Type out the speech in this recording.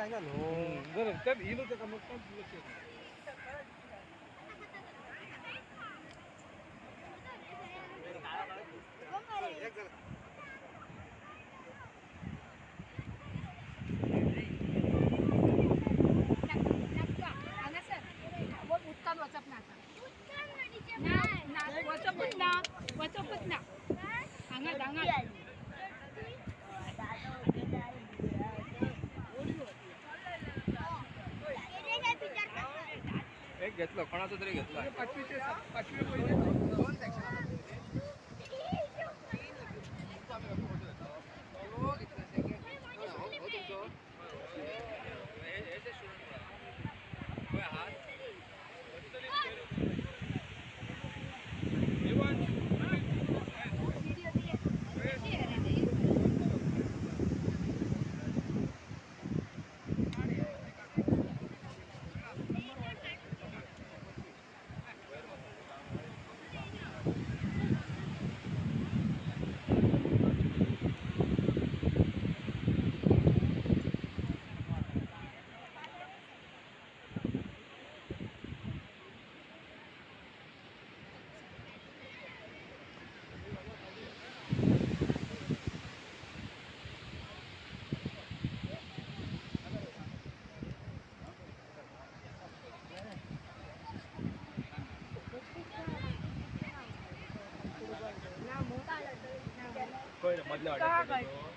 जायना न्हू. बरं त्यात येईल होतं का मग पण लक्ष येत नाही. उदकान वचप ना ना ना वचपूच ना वचपूच ना हांगाच हांगाच. एक घेतलं कोणाचं तरी घेतलं. पाचवीचे पाचवी पहिले. दोन सेक्शन मधल्या वाट्यात.